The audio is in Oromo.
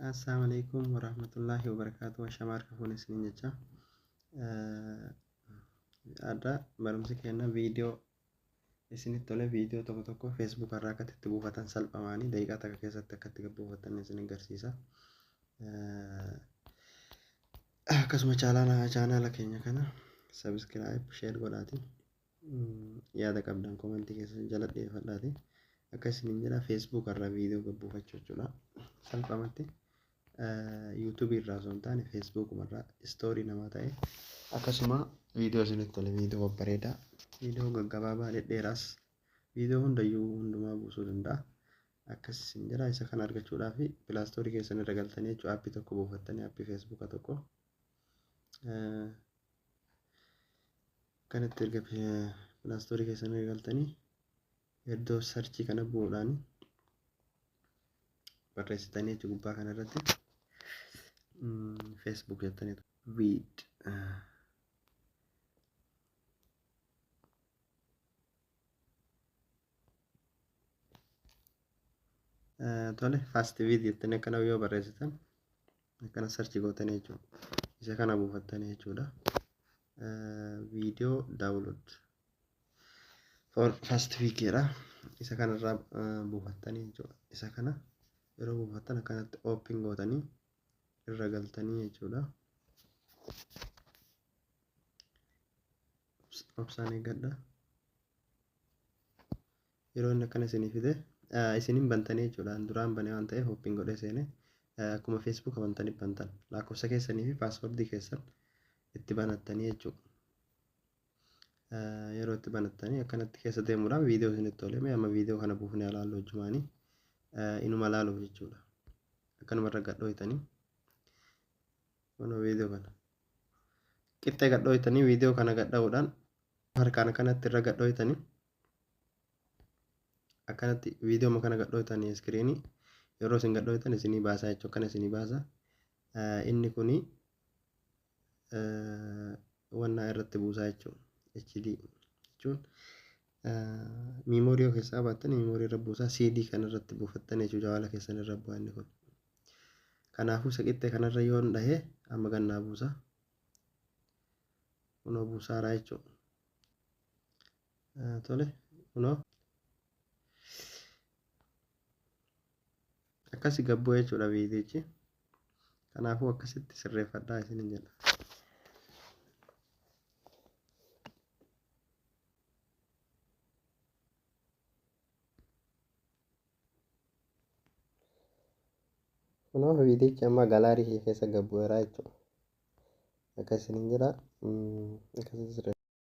Assalamu alaikum warahmatullahi wabarakatuh. Ashamaa harka fuune isiniin jecha. Har'a barumsi keenya viidiyoo isinitti tole viidiyoo tokko tokko Facebook irraa akka itti buufatan salphamaanii daqiiqaa takka keessatti akka itti buufatan isin agarsiisa. Akkasuma chaanaala keenya kana subscribe, share godhaati. Yaada qabdan komentii keessa jala dhiyeeffadhaati. Akka isiniin jedha Facebook irraa viidiyoo gabbuufachuu jechuudha. Salphumatti YouTube irraa osoo hin taane Facebook irraa istoorii namaa ta'e akkasuma viidiyoo isinitti tole viidiyoo babbareedaa viidiyoo gaggabaabaa dhedheeraas viidiyoo hundayyuu hundumaa buusuu danda'a. Akkas isin jedha isa kana argachuudhaaf Play Store keessan irra galtanii jechuudha aappii tokko buufattanii aappii Facebooka tokko kanatti erga Play Store keessan irra galtanii iddoo sarchii kana bu'uudhaan barreessitanii jechuudha gubbaa kanarratti Facebook jettanii vid tole fast vid jettanii akkana yoo barreessitan akkana sarchi gootanii jechuudha. Isa kana buufattanii jechuudha. Viidiyoo download for fast vid jedha. Isa kanarraa buufattanii jechuudha. Isa kana yeroo buufattan akkanatti open gootanii irra galtanii jechuudha. Obsaan eeggadha. Yeroo inni akkana isinii fide isiniin bantanii jechuudha. Duraan banee waan ta'eef open godhee seene akkuma Facebook bantanii bantan lakkoofsa keessanii fi paaswordii keessan itti banattanii jechuudha. Yeroo itti banattanii akkanatti keessa deemuudhaan viidiyoo isinitti tole mee amma viidiyoo kana buufnee ilaallu hojjumaanii inuma ilaaluuf jechuudha. Akkanuma irra gadhooytanii kunoo viidiyoo kana qixxee gadhooytanii viidiyoo kana gadha'uudhaan harkaan akkanatti irra gadhooytanii akkanatti viidiyoo kana gadhooytanii iskiriinii yeroo isin gadhooytan isinii baasaa jechuudha. Akkana isinii baasa. Inni kuni wannaa irratti buusaa jechuudha. HD jechuun miimoorii yoo keessaa qabaattan miimoorii irra buusaa CD kan irratti buufattan jechuudha. Jawaala keessan irra bu'aa inni kun. Kanaafuu isa qixxee kanarra yoon dhahe amma gannaa buusa. Kunoo buusaaraa jechuudha. Tole kunoo akkasi gabboo jechuudha viidiyichi. Kanaafuu akkasitti sirreeffadhaa isiniin jedha. Kunoo viidiyichi amma galaarii keessa gabbu'eera jechuudha. Akka isiniin jedha akkasitti sirreeffadha.